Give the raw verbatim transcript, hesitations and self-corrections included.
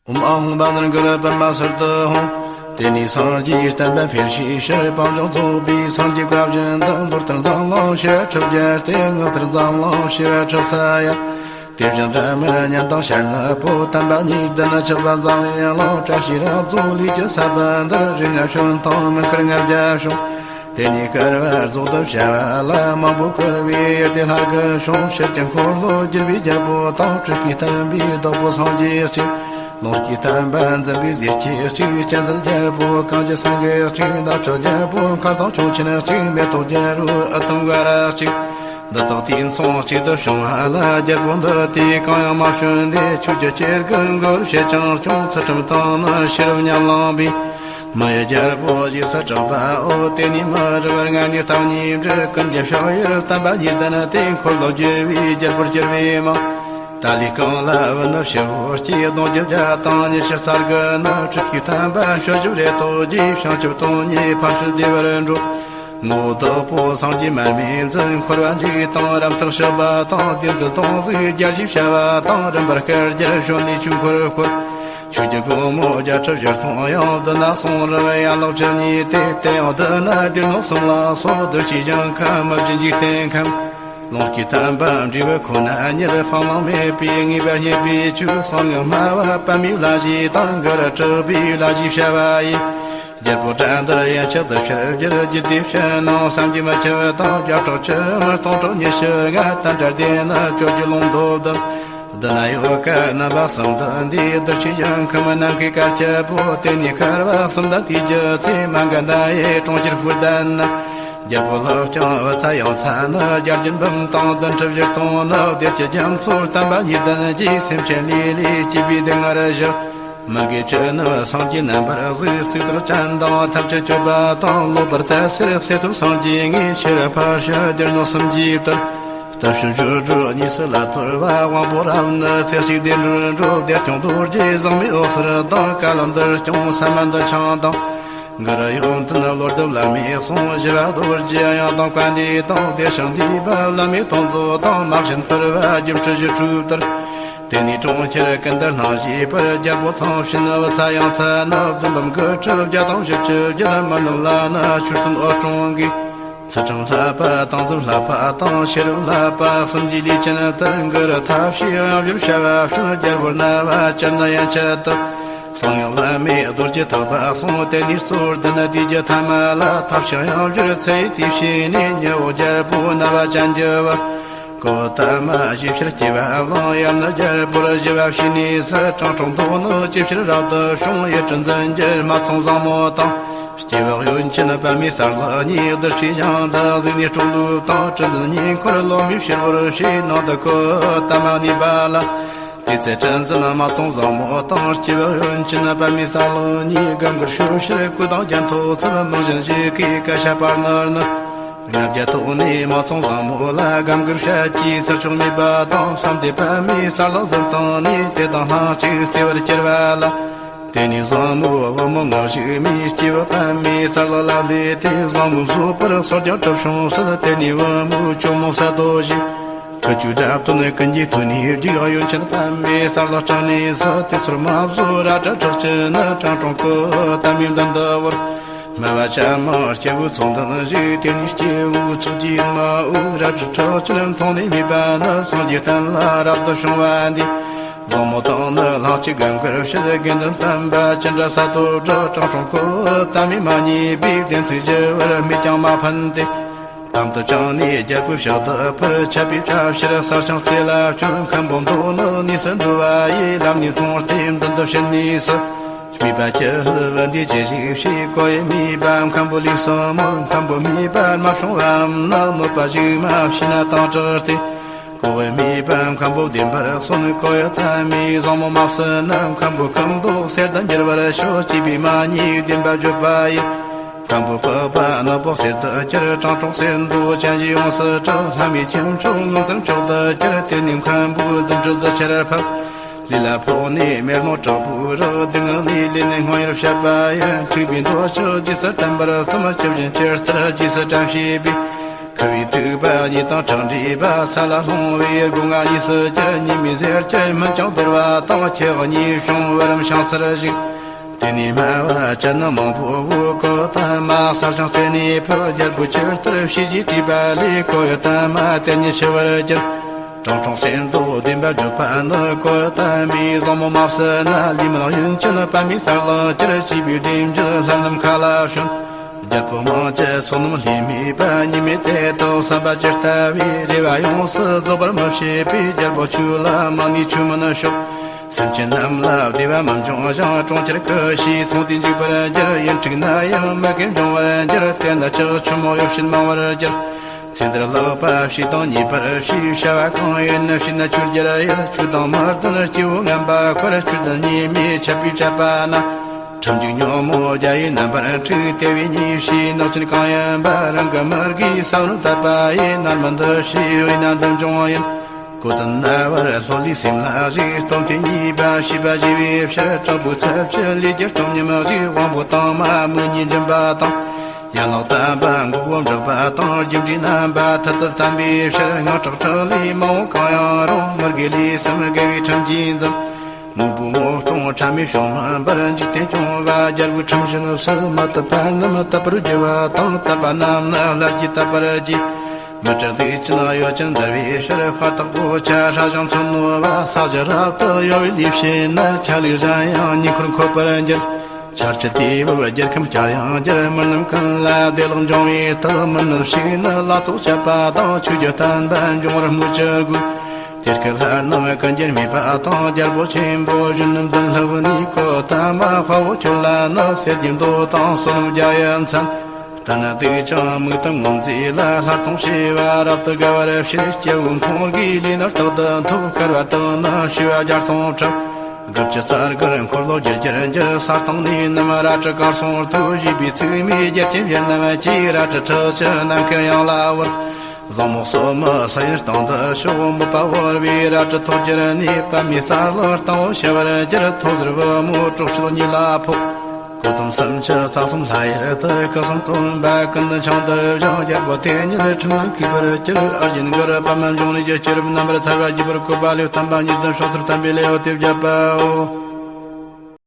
ཨོཾ་ཨཱཿཧཱུྃ་བཛྲ་གུ་རུ་པདྨ་སིདྡྷི་ཧཱུྃ། དེ་ནས་སངས་རྒྱས་བསྟན་པ་འཕེལ་ཞིང་ཕྱིར། དཔལ་འབྱོར་རྫོགས་པའི་སངས་རྒྱས་བཀའ་བཞིན་དུ། མདོ་ལྟར་འཛམ་གླིང་བྱེ་བ་ཕྲག་བརྒྱ་སྟེ། ངག་ལྟར་འཛམ་གླིང་བྱེ་བ་ཕྲག་ས་ཡ། དེ་བཞིན་སྒྲ་མི་སྙན་དང་ཞལ་ནི་པོ། དམ་པ་གཉིས་ལྡན་ཕྱག་པ་འཛམ་བུའི་གླིང་། བཀྲ་ཤིས་རབ་རྫོགས་ལས་ཀྱི་ས་བོན་འདིར། རིགས་ལྔ་བྱོན་དང་མན་ཁུར་ལྔ་བརྒྱ་བྱུང་། དེ་ནས་བསྐལ་པ་རྫོགས་དུ་བྱ་བ་ལ། མང་པོ་བསྐལ་པའི་ཡུལ་དེ་ལྷ་དགུ་བྱུང་། ཕྱིར་གྱི་འཁོར་ལོ་བསྒྱུར་བའི་རྒྱལ་པོ་དང་། སྤྲུལ་སྐུའི་བསྟན་པའི་བདག་པོ་སངས་རྒྱས་གཅིག། ལོངས་སྐུའི་བསྟན་པ་འཛིན་པའི་གཟི་བརྗིད་གཅིག། གཅན་གཟན་རྒྱལ་པོ་གངས་ཀྱི་སེང་གེ་གཅིག། ནག་ཕྱོགས་རྒྱལ་པོ་མཁར་དང་ཁྱུང་ཆེན་གཅིག། མེ་ཏོག་རྒྱལ་པོ་ཨུ་དུམ་ག་ར་གཅིག། འདི་དག་དུས་མཚུངས་གཅིག་ཏུ་བྱུང་བ་ལ། རྒྱལ་པོ་འདི་དུས་གང་ཡང་མ་བྱོན་ཏེ། ཆོས་ཀྱི་སྐྱེ་རྒུ་འགོར་བྱེད་ཅིང་སྐྱོང་། ཚུལ་ཁྲིམས་དང་ནི་ཤེས་རབ་ཉམས་བླངས་པའི། མི་ཡི་རྒྱལ་པོ་རྗེས་སུ་གྲགས་པའོ། དེ་ནས་མི་རབས་ལྔ་ནས་གྲངས་གཉིས་འབྲི། ཀུན་གྱི་བྱ་ཡུལ་བསྟན་པ་གཉིས་ལྡན་ཏེ། འཁོར་ལོ་བསྒྱུར་བའི་རྒྱལ་པོར་གྱུར་པའི་མིང་། ཏཱ་ལའི་རྐང་ལ་བུ་ནུ་ཞི་བོ་སྐྱེས། གདུང་རྒྱུད་བརྒྱ་དང་ཉི་ཤུ་རྩ་དགུ་ནི། སྤྲུལ་སྐུའི་བསྟན་པ་སྤྱོད་བཞིན་རེ་ཏོག་རྒྱས། བྱང་ཆུབ་སྟོང་ཉིད་ཕ་ཤུལ་བདེ་བར་འགྲོ། ངོ་བོ་བདག་པོ་སངས་རྒྱས་མར་མེ་མཛད། འཁོར་བ་འཇིག་དང་རབ་འཐག་ཞི་བ་དང་། བདེན་རྫུན་སྟོང་གཟིགས་རྒྱལ་གཞིས་བྱ་བ་དང་། རིམ་པར་བསྐལ་བརྒྱར་བྱོན་ནས་ཆོས་འཁོར་བསྐོར། ཆོས་ཀྱི་སྒོ་མོ་བརྒྱད་ཁྲི་བཞི་སྟོང་ཡང་། བདུད་ནག་གསུམ་རབ་ཡན་ལག་བཅུ་གཉིས་ཏེ། དེ་ཡང་བདུད་ནག་སྡེ་སྣོད་གསུམ་ལ་སོགས། བདུད་བཞིའི་ཞིང་ཁམས་མི་བརྗེད་འཇིག་རྟེན་ཁམས། ལོངས་སྐུའི་བསྟན་པ་འབྲས་བུ་ཁོ་ན་ཉིད། སྤང་བླང་མེད་པའི་ངེས་པ་རྙེད་པའི་ཆོས། གསང་སྔགས་སྨྲ་བ་པདྨའི་བླ་བཞེས་དང་། གུ་རུ་གྲགས་པའི་བླ་བཞེས་བྱ་བ་ཡི། རྒྱལ་པོ་བྲན་དར་ཡན་ཆད་དུ་ཕྱིར་གྱུར། རྒྱུད་སྡེ་ཕྱི་ནང་བསམ་གྱིས་མི་ཁྱབ་དང་། བརྒྱ་ཕྲག་བཅུ་མེད་སྟོང་ཕྲག་ཉི་ཤུ་ལྔ། དམ་དྲག་སྡེ་སྣོད་བཅོ་བརྒྱད་ལུང་སྟོང་བདུན། བདུད་ནག་ཡོ་ག་རྣམ་པ་གསུམ་དུ་འདུས། བདུད་བཞིའི་ཞིང་ཁམས་ནམ་མཁའི་གར་ཁྱབ་པོ། དེ་ནས་བསྐལ་པ་གསུམ་དང་དུས་བརྒྱད་ཚེ། མ་ག་དྷ་ཡི་གྲོང་ཁྱེར་ཧྥུ་ཏན་ན། རྒྱལ་པོ་ལྷོ་རྐྱང་བུ་ཚ་ཡང་ཚ་ནི། རྒྱལ་བརྒྱུད་འབུམ་སྟོང་བདུན་ཁྲི་བཞི་སྟོང་ནི། སྡེ་བརྒྱད་རྒྱ་མཚོ་བསྟན་པ་གཉིས་ལྡན་གྱི། སེམས་ཅན་ལས་ལས་སྐྱེས་པའི་སྡེ་ལྔར་བཞག། མི་དགེ་བཅུ་ནི་སངས་རྒྱས་རྣམ་པར་གཟིགས། གཙུག་ཏོར་ཅན་དང་ཐམས་ཅད་སྤྱོད་པ་དང་། ལོག་པར་དད་སེར་གསེར་ཐུབ་སངས་རྒྱས་ངེས། ཤེས་རབ་ཕར་ཕྱིན་སྡེ་སྣོད་གསུམ་གྱིས་བཏུལ། རྟ་ཕྱུགས་སྦྱོར་སྒྲོལ་གཉིས་སུ་ལ་ཐོར་བ། དབང་པོ་རབ་ནི་ཚེ་གཅིག་བདེ་འགྲོར་འགྲོ། བདེ་སྐྱོང་རྡོ་རྗེ་བཟང་མོའི་འོད་ཟེར་དང་། ཀ་ལ་འདིར་སྐྱོང་ས་མ་འདི་འཆང་དང་། གུ་རུ་ཡོན་ཏན་བློ་གྲུབ་བླ་མའི་གསུང་། ཞི་བ་རྡོ་རྗེ་དབྱངས་དང་བཀའ་འདུས་དང་། བདེ་ཞིང་འདུས་པ་བླ་མའི་ཐུགས་མཛོད་དང་། མ་གཞི་འཕུར་བ་སྒྱུ་འཕྲུལ་ཞི་ཁྲོའི་གཏེར། དེ་ནས་གྲོང་ཁྱེར་ཀུན་ཏུ་སྣང་བྱེད་པར། རྒྱལ་པོ་ཚངས་བྱིན་བུ་ཚ་ཡང་ཚ་ནི། བདུད་འབུམ་དགུ་ཁྲི་བརྒྱ་དང་བཞི་བཅུ་བརྒྱད། མི་ནུབ་ལ་ནི་མཆོད་རྟེན་འོད་སྲུང་གིས། ཚུལ་ཁྲིམས་བསླབ་པ་དང་འཛིན་བསླབ་པ་དང་། ཤེས་རབ་བསླབ་པ་གསུམ་གྱིས་ལས་ཅན་ལྟར། གུ་རུ་ཐབས་ཤེས་དབང་བསྒྱུར་བྱ་བ་བྱུང་། རྒྱལ་པོ་རྣ་བ་ཅན་ནི་ཡན་ཆད་དུ། གསང་སྔགས་བླ་མེད་རྡོ་རྗེ་ཐེག་པ་གསུངས། དེ་ནས་རྩོད་ལྡན་སྡེ་བརྒྱད་ཐ་མ་ལ། ཐབས་ཤེས་དབང་བསྒྱུར་ཚེ་ཡི་དུས་བྱས་ནས། ཉི་འོག་རྒྱལ་པོ་རྣ་བ་ཅན་གྱི་བུ། ཀོ་ཏ་མ་ཞིག་ཕྱིར་སྐྱེ་བ་བླངས། ཡབ་ནི་རྒྱལ་པོར་ཞི་བ་བྱས་ནས་སུ། སྤྲང་ཕྲུག་མདོག་ནི་ཇེ་ཆེར་རབ་ཏུ་བྱུང་། ཡུལ་གྲུ་འཛིན་རྒྱུར་སྨད་འཚོང་བཟང་མོ་དང་། སྐྱེ་བོ་གཡོན་ཆེན་པདྨའི་རྩ་ལག་གཉིས། བདུད་བཞིའི་ཞིང་དུ་གཟིགས་ནས་སྤྲོ་བློ་དང་། གྲུ་འཛིན་ཉེ་འཁོར་ལོ་མའི་བྱེད་པོར་བྱས། ནང་དུ་ཀོ་ཏ་མ་གནས་པ་ལ། དེ་ཚེ་གྲུ་འཛིན་སྨད་འཚོང་བཟང་མོ་དང་། སྐྱེ་བོ་གཡོན་ཆེན་པདྨའི་རྩ་ལག་གཉིས། སྒམ་གུར་ཞུ་ཕྱིར་གོས་དང་རྒྱན་ཐོགས་ཚུལ། མིང་གཞན་ཞིག་གིས་སྐད་བཤད་པར་ནུར་ནི། ལྔ་བརྒྱ་ཐོག་ནས་སྨད་འཚོང་བཟང་མོ་ལ། སྒམ་གུར་ཞལ་གྱིས་ཚུར་ཕྱོགས་མེད་པ་དང་། བསམ་གཏན་པདྨའི་རྩ་ལག་འཛིན་བཏང་ནས། དེ་དང་ལྷན་ཅིག་བརྩེ་བར་གྱུར་པ་ལ། དེ་ནས་བཟང་མོ་བུ་མོ་ལྔ་བཞི་མས། སྐྱེས་བུ་པདྨའི་རྩ་ལག་ལ་ལུས་ཏེ། བཟང་མོ་བཟོད་པར་གསོལ་ཀྱང་གྲུབ་བྱུང་སྲིད། དེ་ནས་བུ་མོ་ཇོ་མོ་ས་རྡོ་རྗེ། ཁུ་བྱུག་དགྲ་བཏུལ་ནས་ཀུན་གྱི་མཐུ་ནུས་རྒྱུག། གཡོན་ཆེན་པདྨའི་རྩ་ལག་སྤྲིངས་ནས་སུ། དེ་ཚུར་མ་བཟོད་རལ་གྲི་ཁྲག་ཆུ་ནི། སྤྲང་ཕྲུག་ཀོ་ཏ་མའི་མདུན་དུ་བོར། སྨྲ་བ་ཅན་མ་སྐྱེ་བོའི་ཚོགས་འདུ་བཞུགས། དེ་ནས་སྐྱེ་བོའི་ཚོགས་ཀྱིས་མ་འོས། རལ་གྲི་ཁྲག་ཆུ་མཐོང་ནས་མོས་པ་ནི། སངས་རྒྱས་བསྟན་ལ་རབ་ཏུ་བྱུང་བ་འདི། བཟང་མོ་དང་ནི་ལྷན་ཅིག་སྒམ་གུར་ཕྱེས། དགེ་འདུན་བསྟན་པ་ཅི་འདྲ་ཟབ་ཏུ་གྲགས། སྤྲང་ཕྲུག་ཀོ་ཏ་མས་མ་མཉེས་པའི་བདེན་ཚིག་ཞུ་བར་མིག་ཀྱང་མ་ཕན་ཏེ། དམ་དུ་བཅངས་ནས་རྒྱལ་པོའི་ཕྱག་ཏུ་ཕུལ། ཆད་པའི་སྐྲ་ཕྱིར་སར་ཕྱིན་རྩེ་ལ་བྱོན། མཁན་པོ་མདོ་ནི་གནས་སུ་འགྲོ་བ་ཡི། ལམ་ནས་མཐོང་སྟེ་མདུན་དུ་ཕྱིན་ནས་སུ། སྨྲས་པ་ཀྱི་བུ་འདིས་ཅི་ཞིག་བྱས། ཀོ་ཡི་སྨྲས་པ། མཁན་པོ་ལུགས་སུ་སྨོན། མཁན་པོ་སྨྲས་པ། མ་བྱུང་བའམ་ནི་གནོད་པ་ཞིག་མ་བྱས་ན་དང་སྦྲགས་ཏེ། ཀོ་ཡི་སྨྲས་པ། མཁན་པོ་བདེན་པར་གསུངས། ཀོ་ཡི་ཐ་མས་བཟང་མོ་མ་བསུ་ན། མཁན་པོ་ཁམས་མདོག་གསེར་དུ་འགྱུར་བར་ཤོག། སྐྱེས་པས་མ་མཉེས་བདེན་པ་བརྗོད་པ་ཡིས། མཁན་པོ་ཕོ་པ་ནག་པོ་གསེར་དུ་གྱུར། སྤྲང་ཕྲུག་གསེར་མདོག་ཅན་ཞིག་ཡོངས་སུ་གྲགས། ལྷ་མིའི་ཁྱུ་མཆོག་ངོ་མཚར་མཆོག་ཏུ་གྱུར། དེ་ནས་མཁན་པོའི་རྫུ་འཕྲུལ་གཟི་ཆར་ཕབ། ལུས་ལ་ཕོག་ནས་མེ་ལོང་དྲག་པོའི་རོ། སྡུག་བསྔལ་ནི་ལས་ནི་སྔོན་ཡུལ་བཤད་པ་ཡིན། འཁྲུགས་པའི་འདོད་ཆགས་རྗེས་སུ་དྲན་པར་བསམ། སྐྱེ་བཞིན་ཇི་ལྟར་རྗེས་སུ་དྲན་བྱེད་པའི། ཁུ་བའི་ཐུག་པ་གཉིས་དང་ཁྲག་འདྲེས་པ། ས་ལ་ལྷུང་བའི་སྒོ་ང་གཉིས་སུ་གྱུར། ཉི་མའི་ཟེར་གྱི་སྨིན་ཅིང་དོར་བ་དང་། ཁྱེའུ་གཉིས་བྱུང་བུ་རམ་ཤིང་སར་བཞུགས། དེ་ནས་སྨྲ་བ་ཅན་ནི་མང་པོ་བོས། གོའུ་ཏ་མ་གསར་བྱུང་རྩད་ནས་ཕུད། རྒྱལ་པོ་ཇི་ལྟར་བྱས་ཞེས་དྲིས་པ་ལས། གོའུ་ཏ་མ་དེ་ཉིད་ཤི་བར་གྱུར། དྲང་སྲོང་སེམས་རྟོགས་བདེན་པར་བརྗོད་པ་ནི། གོའུ་ཏ་མའི་བཟང་མོ་མ་བསད་ན། ལས་མིན་གཡོན་ཅན་པདྨའི་སར་ལོག་གྱུར། ཅེས་པའི་སྒྲས་འཇུག་ལྷ་རྣམས་མཁའ་ལ་བྱོན། རྒྱལ་པོ་མང་ཆེ་བསོད་ནམས་ལྷད་མེད་པ། ཉི་མས་དེ་དག་བསམ་པ་ཇི་ལྟ་བའི་རེ་བ་ཡོངས་སུ་རྫོགས་པར་མི་བྱེད་པས། རྒྱལ་པོ་ཁྱོད་ལ་མང་ནས་ཆོས་མིན་ཕྱོགས། སེམས་ཅན་རྣམས་ལ་བདེ་བ་མི་འབྱུང་ཞིང་། གྲོང་ཁྱེར་ཀུན་ཤེས་ཚོང་དུས་འཇིག་པར་འགྱུར། ཡུན་འཁྲིག་ན་ཡང་མི་དགེ་འབྱུང་བར་འགྱུར། དེ་ན་ཅི་ཆུ་མོ་གཡོ་བྱེད་མང་བར་འགྱུར། ཚེ་འདིར་ལེགས་པ་བྱས་དང་ཉེས་པར་བྱས། བྱ་བ་གང་ཡིན་བྱས་ན་ཆོས་རྒྱལ་ཡུལ། ཆོས་དང་མི་ལྡན་སྐྱེ་བོ་ངན་པ་འཁོར། ཆོས་ལྡན་ཉེས་མེད་འཆབ་པས་བཅད་པ་ན། ཁྲིམས་འཇིག་ཉོན་མོངས་རྒྱ་ཡི་རྣམ་པར་འཁྲུག་དེ་བས་ཉེས་བྱས་ནག་ཅན་གང་ཡིན་པ། རང་གི་མི་དགེ་བསམ་རུང་དད་པ་ཡིས། ནར་མི་འདི་བྱས་འོས་ན་འདི་འབྱུང་ཡིན། གོ་དོན་རྣ་བར་ལྷོད་ལས་སེམས་ལ་གཞིགས། སྟོན་ཐོས་ཉེས་པ་བྱས་པ་བྱས་པའི་ཕྱིར། དྲག་པོའི་ཚབས་ཀྱིས་ལས་རྒྱུ་སྟོང་ཉིད་མི་གཞིག། དབང་པོ་དྭངས་མ་མིག་གཉིས་འབྱིན་པ་དང་། ཡན་ལག་དམ་པ་མགོ་བོ་འབྲེག་པ་དང་། རྒྱུ་འབྲས་རྣམ་པ་ཐད་དུ་བསྟན་པའི་ཕྱིར། སྔགས་དྲག་དྲག་ལས་མང་བོ་གང་ཡང་རུང་། མི་དགེ་ལས་གསུམ་དགེ་བའི་ཁྲིམས་ཀྱིས་འཛིན། དངོས་པོའི་རྨོངས་གཏོང་ཕྲ་མས་བྱུང་མིན་པར། འཇིག་རྟེན་སྐྱོང་བ་རྒྱལ་པོའི་ཁྲིམས་བཞིན་སྲིད། མི་དད་པ་རྣམས་དད་པར་བགྱི་བ་དང་། དད་པ་རྣམས་ནི་ལྷར་བགྱི་དད་པར་བགྱི། མི་སྲུན་སྡིག་ཅན་གཡོ་ཅན་འདུལ་བའི་ཕྱིར། སྤར་རྟགས་པོ་ཆ་ཧྲ་ཞིང་མཚོན་ནོ་བ། ས་གཞི་རབ་ཏུ་གཡོ་བའི་ལས་བྱས་ན། ཆ་ལུགས་གཞན་ཡང་ཉེ་འཁོར་འཁོར་བར་འགྱུར། ཆར་ཆུ་དུས་བབ་རྒྱལ་ཁམས་བསྐྱར་ཡང་འགྱུར། མི་རྣམས་ཀུན་ལ་བདེ་བླག་འབྱུང་བའི་རྟགས། མི་ནུབ་ཞིག་ནི་ལ་སོགས་བྱེད་པ་དང་། ཆོས་རྒྱུད་བསྟན་པ་འབྱུང་བར་སྨོས་ཅི་དགོས། དེ་སྐད་ལྷ་རྣམས་ཀུན་གྱིས་སྨྲས་པ་དང་། རྒྱལ་པོ་ཆེན་པོ་གཞོན་ནུ་མདུན་ལྷོད་ནས། གོའུ་ཏ་མ་དཔའ་བོ་ཁྱོད་ལ་ནི། གསེར་གྱི་མདོག་དང་བསོད་ནམས་རྒྱ་ཡི་མཚན། བསྟན་སྡིག་ཅན་མིག་ཏུ་མངོན་མཛོད་ལ། ལྷ་སྟོང་བྱེ་བ་རབ་ཏུ་དགའ་བར་བྱེད། སྐྱེ་བོ་ཁོང་གིས་ལས་ནི་རྟག་ཏུ་ཐོབ། བསྐལ་པ་དག་ནི་བྱེ་བ་བརྒྱ་སྟོང་ཁྲི། དགུ་བཅུ་རྩ་དགུར་འཁོར་ལོ་རྒྱུར་གྱུར་འགྱུར། ས་སྟེང་ནས་རྣམས་རལ་གྲི་གར་སོང་ཐོས། ཞེས་པའི་ཚིག་སྨྲས་རྒྱལ་ཆེན་ཡུལ་རྣམས་ཀྱིས། རལ་གྲི་ཁྲི་ཆུ་ནམ་མཁའི་དབྱིངས་ལ་བོར། བཟང་མོ་སོགས་མི་ས་ཡི་སྟེང་དུ་ཤོག། མོས་པ་བོར་བའི་རལ་གྲི་ཐོག་གྱུར་ནས། པདྨའི་རྩ་ལག་སྟེང་འོག་ཕྱེ་བར་གྱུར། ཐོག་ཟུར་བུ་མོ་གྲོགས་མཆོད་གཉིས་ལ་ཕོག། གོ་ཏམ་སུམ་ཅུ་རྩ་གསུམ་ལྷ་ཡུལ་དུ། སྐུ་གསུང་སྟོན་པ་ཀུན་ཏུ་འཆང་དུ་བཞེངས། རྒྱལ་པོ་དེ་ཉིད་ཁྲིམས་ལ་གུས་པར་གྱུར། ཨར་ཇུན་གུ་རུ་པདྨ་འབྱུང་གནས་ཀྱི་སྐྱེས་རབས་རྣམ་པར་ཐར་པ་བརྒྱུད་པར་བཀོད་པ་ལས། བསྟན་པ་ཉིད་དུ་ཕྱོགས་སུ་བསྟན་པའི་ལེའུ་སྟེ་བརྒྱད་པའོ།